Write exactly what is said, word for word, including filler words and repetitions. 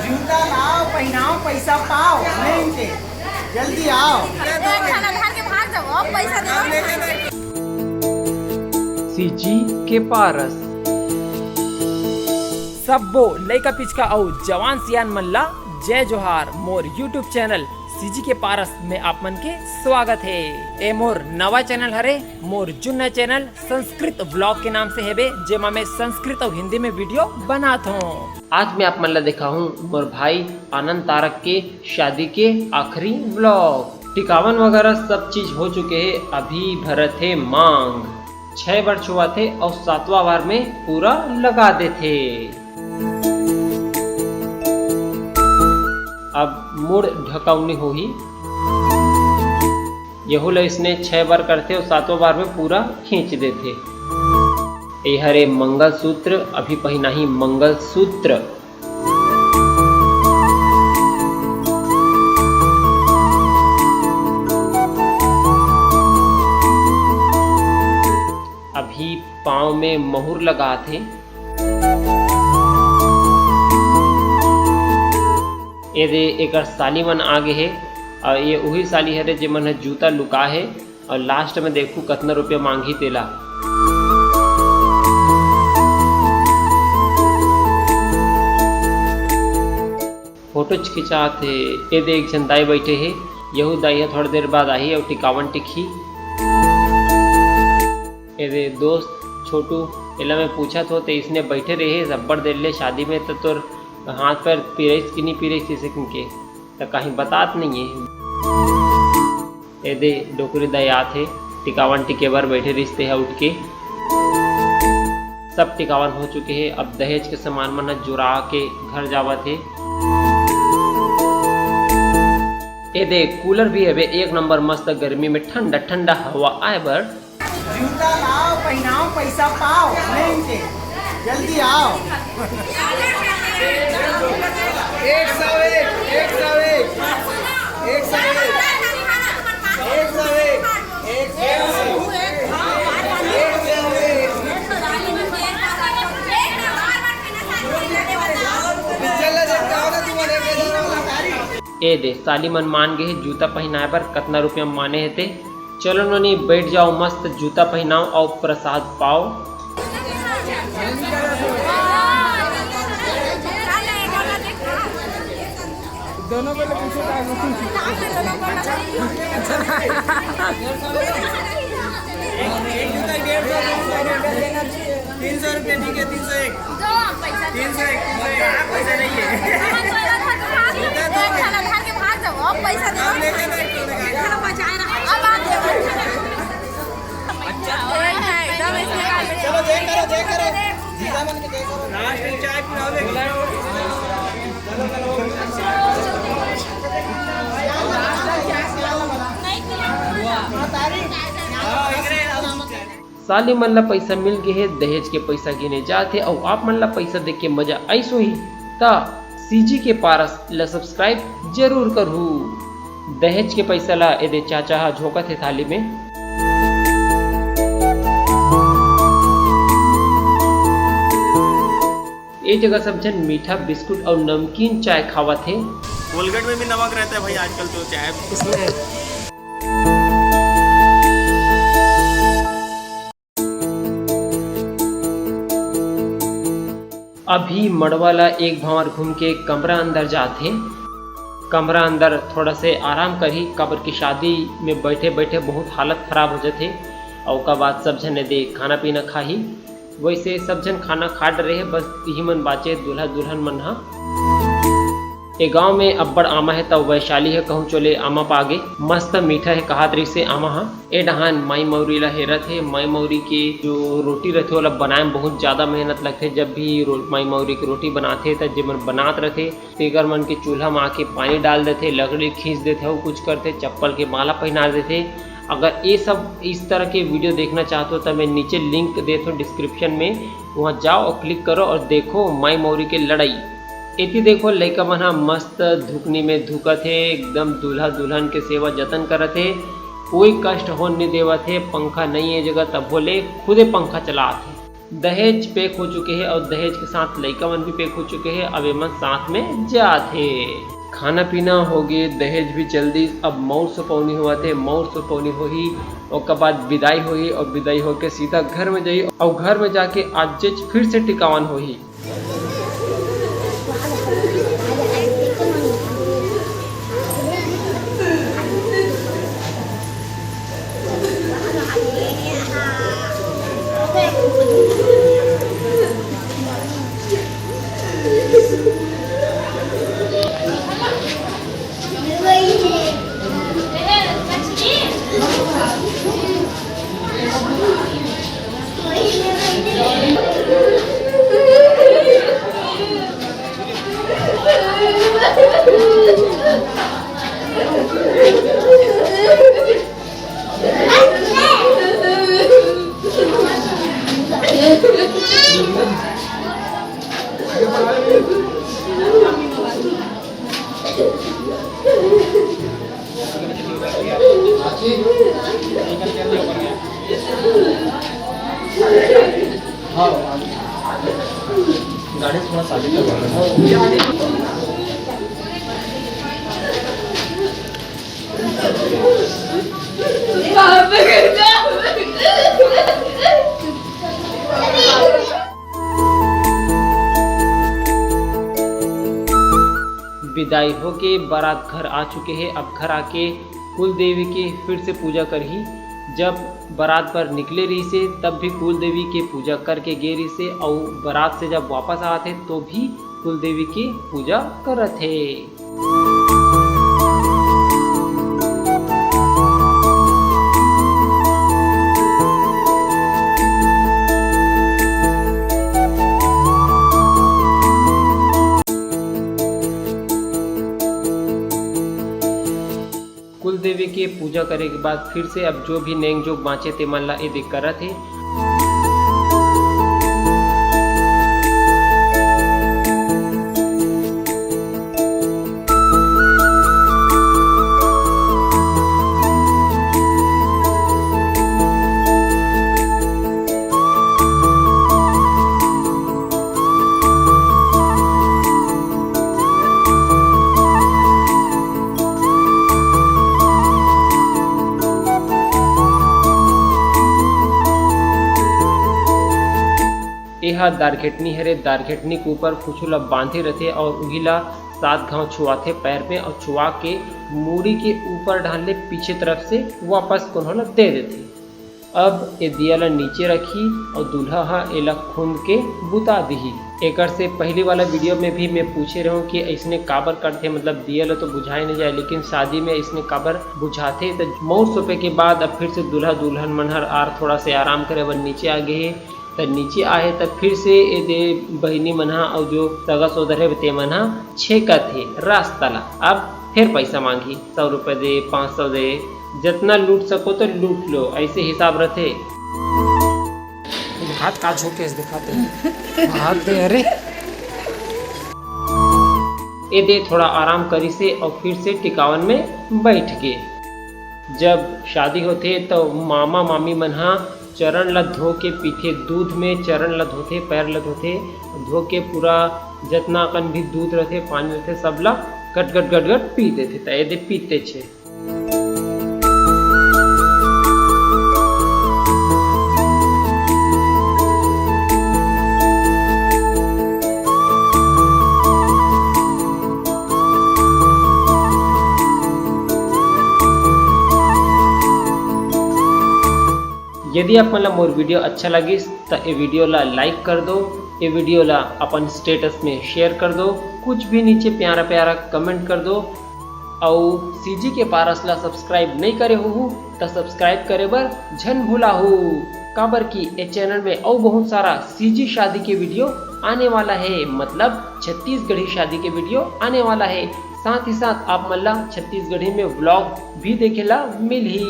जूता लाओ, पहनाओ, पैसा पाओ, नहीं के, जल्दी आओ। एक खाना धर के भाग जाओ, अब पैसा दे। सीजी के पारस। सब्बो लइका पिचका अउ जवान सियान मन ला जय जोहार। मोर YouTube चैनल सीजी के पारस में आप मन के स्वागत हे। ए मोर नवा चैनल हरे, मोर जुन्ना चैनल संस्कृत व्लॉग के नाम से हेबे, जेमा मैं संस्कृत अउ हिंदी में वीडियो बनात हूँ। आज मैं आप मन ला दिखाहूँ मोर भाई आनंद तारक के शादी के आखिरी व्लॉग। टिकावन वगैरह सब चीज हो चुके हे, अभी भरत हे मांग। छह बार छुआथे अउ सातवां बार में पूरा लगा देथे। अब मुड़ ढकौनी होही। यहू ल इसने छह बार करथे अउ सातवां बार में पूरा खींच देथे। ए हरे मंगलसूत्र, अभी पहिनाही मंगलसूत्र। अभी पाँव में महुर लगात हे। ए दे, एकर साली मन आ गे हे, अउ ये उही साली हरे, जेमन ह जूता लुका हे, अउ लास्ट में देखू कतना रुपया मांगही तेला। फोटो खिंचात हे। ए दे, एक झन दाई बैठे हे, यहू दाई ह थोड़ा देर बाद आही अउ टिकावन टिकही। ए दे दोस्त छोटू, एला मैं पूछत हो, ते इसने बैठे रहे अब्बड़ देर ले शादी में, त तोर हाथ पैर पिराइस कि नहीं पिराइस, इसे कहिके त कहीं बतात नहीं है। ए दे, डोकरी दाई आत हे, टिकावन टिके बर बैठे रिहिस ते ह उठ के। सब टिकावन हो चुके हे, अब दहेज के सामान मन ह जुरा के घर जावत हे। ए दे, कूलर भी हवे, एक नंबर मस्त गर्मी में ठंडा ठंडा हवा आए बर। जूता लाओ, पहनाओ, पैसा पाओ, नहीं के, जल्दी आओ। एक सौ एक, एक सौ एक, एक सौ एक, एक सौ एक, एक सौ एक, एक सौ एक। पिक्चर ला देख के आओ ना तुमन, एक हजार वाला गाड़ी। ए दे, साली मन मान गे हे जूता पहिनाए बर, कतना रुपया माने हे ते। चलो नोनी, बैठ जाओ, मस्त जूता पहिनाओ अउ प्रसाद पाओ। दोनों को तो पूछो, तीन सौ रुपये, ठीक है, तीन सौ एक। दो पैसा तीन सौ एक, तीन सौ एक, हाँ, पैसा नहीं है। हम तो इधर था, तो भाग, एक खाना धर के भाग जाओ, अब पैसा दे। अब आप देखो। अच्छा, एकदम इसमें चलो, जय करो, जय करो। जीजा मन के जय करो। लास्ट में चाय पिलाओ, लेकिन। हाँ, तारीख। हाँ, इधर है। साली मन ला पैसा मिल गे हे, दहेज के पैसा गिने जात हे, अउ आप मन ला पैसा देख के मजा आइस होही, त सीजी के पारस ला सब्सक्राइब जरूर करहू। दहेज के पैसा ला एदे चाचा ह झोंकत हे थाली में। ए जगह सब झन मीठा बिस्कुट अउ नमकीन चाय खावत हे। कोलगेट में भी नमक रहता है भाई, आजकल तो चाय इसमें। अभी मड़वा ला एक भंवर घूम के कमरा अंदर जात हे। कमरा अंदर थोड़ा से आराम करही, काबर कि शादी में बैठे बैठे बहुत हालत खराब हो जाथे। अउ ओकर बाद सब झन एदे खाना पीना खाही। वैसे सब झन खाना खा डरे हे, बस इही मन बाचे दूल्हा दुल्हन मन ह। ए गांव में अब्बड़ आमा हे, त वैशाली ह कहूं चले आमा पागे। मस्त मीठा हे, कहात रहिसे आमा ह। ए डहान माई मौरी ला हेरत हे। माई मौरी के जो रोटी रथे, ओला बनाए में बहुत ज्यादा मेहनत लगथे। जब भी रो-, माई मौरी के रोटी बनाथे, त जेमन बनात रथे, तेकर मन के चूल्हा में आके पानी डाल देथे, लकड़ी खींच देथे, अउ कुछ करथे, चप्पल के माला पहना देथे। अगर ये सब इस तरह के वीडियो देखना चाहते हो, तो मैं नीचे लिंक देत हूँ डिस्क्रिप्शन में, वहाँ जाओ और क्लिक करो और देखो माई मौरी के लड़ाई। एती देखो, लइका मन ह मस्त धुकनी में धुकत हे, एकदम दूल्हा दुल्हन के सेवा जतन करत हे, कोई कष्ट होन नहीं देवत हे। पंखा नहीं है जगह, तभो ले खुदे पंखा चलात हे। दहेज pack हो चुके हे और दहेज के साथ लइका मन भी pack हो चुके हे। अब एमन साथ में जात हे। खाना पीना हो गे, दहेज भी चल दिस। अब मउर सपौनी होवत हे, मउर सपौनी होही, ओकर बाद बिदाई होही और बिदाई होके सीधा घर में जाही और घर में जाके आजेच फिर से टिकावन होही। बिदाई होके बारात घर आ चुके हे। अब घर आके कुल देवी के फिर से पूजा करही। जब बारात बर निकले रहिसे, तब भी कुल देवी के पूजा करके गे रहिसे, अउ बारात से जब वापस आत हे, तो भी कुल देवी के पूजा करत हे। कुल देवी के पूजा करे के बाद फिर से अब जो भी नेंग जोग बाँचे, ते मन ला ए दे करत हे। एहा दारघेटनी हरे। दारघेटनी के ऊपर कुछु ला बांधे रथे और उही ला सात घाव छुआथे पैर में और छुआ के मुड़ी के ऊपर डाल ले पीछे तरफ से वापस कोनो ला दे देथे। अब ए दिया ला नीचे रखी और दूल्हा हा एला खुंद के बुता दिही। एकर से पहली वाला वीडियो में भी मैं पूछे रहूं कि ऐसने काबर करथे, मतलब दिया ला तो बुझाए नहीं जाए, लेकिन शादी में ऐसने काबर बुझाथे। तो मौर सोपे के बाद अब फिर से दूल्हा दुल्हन मन हर आर थोड़ा से आराम करे बर नीचे आ गए हे। त नीचे आहे त फिर से ए दे बहिनी मन हा अउ जो सगा सोदर हे ते मन हा छेकत हे रास्ता ला। अब फिर पैसा मांगही, सौ रुपए दे, पाँच सौ दे, जितना लूट सको तो लूट लो, ऐसे हिसाब रथे। हाथ का झोंके से दिखाते हैं। हाथ दे, अरे। ए दे थोड़ा आराम करी से और फिर से टिकावन में बैठ गे। जब शादी होथे तो मामा मामी मन हा चरण ला धो के पीथे, दूध में चरण ला धोथे, पैर ला धोथे, धो के पूरा जतना अकन भी दूध रथे, पानी रथे, सब ला गट गट गट गट पी देथे। त ए दे पीते छे। यदि आप मन ला मोर वीडियो अच्छा लगिस, त ए वीडियो ला like कर दो, ए वीडियो ला अपन status में share कर दो, कुछ भी नीचे प्यारा प्यारा comment कर दो, अउ सीजी के पारस ला subscribe नहीं करे होहू, त subscribe करे बर झन भुलाहू, काबर कि ए channel में अउ बहुत सारा सीजी शादी के वीडियो आने वाला है, मतलब छत्तीसगढ़ी शादी के वीडियो आने वाला है। साथ ही साथ आप मन ला छत्तीसगढ़ी में vlog भी देखे ला मिलही।